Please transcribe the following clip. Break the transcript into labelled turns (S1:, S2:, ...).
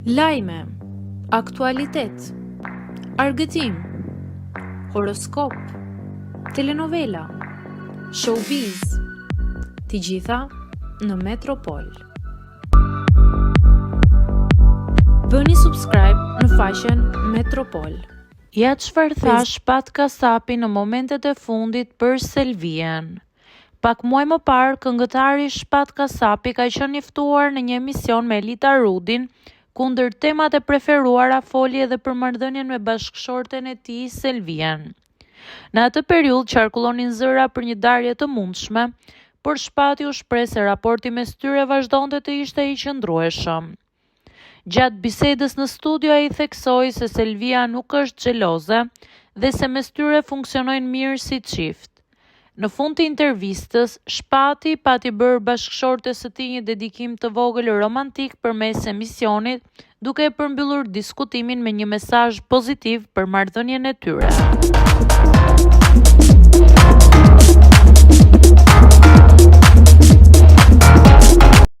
S1: Lajme, aktualitet, argëtim, horoskop, telenovela, showbiz, të gjitha në Metropol. Bëni subscribe në faqen Metropol.
S2: Ja çfarë tha Shpat Kasapi në momentet e fundit për Selvien. Pak muaj më parë, këngëtari Shpat Kasapi ka qenë i ftuar në një emision me Elita Rudin, ku ndër temat e preferuara foli edhe për marrëdhënien me bashkëshorten e tij, Selvien. Në atë periudhë qarkullonin zëra për një ndarje të mundshme, por Shpati u shpreh se raporti mes tyre vazhdonte të ishte i qëndrueshëm. Gjatë bisedës në studio ai theksoi se Selvia nuk është xheloze dhe se mes tyre funksionojnë mirë si çift. Në fund të intervistës, Shpati pati bërë bashkëshortes së tij një dedikim të vogël romantik përmes emisionit, duke e përmbyllur diskutimin me një mesazh pozitiv për marrëdhënien e tyre.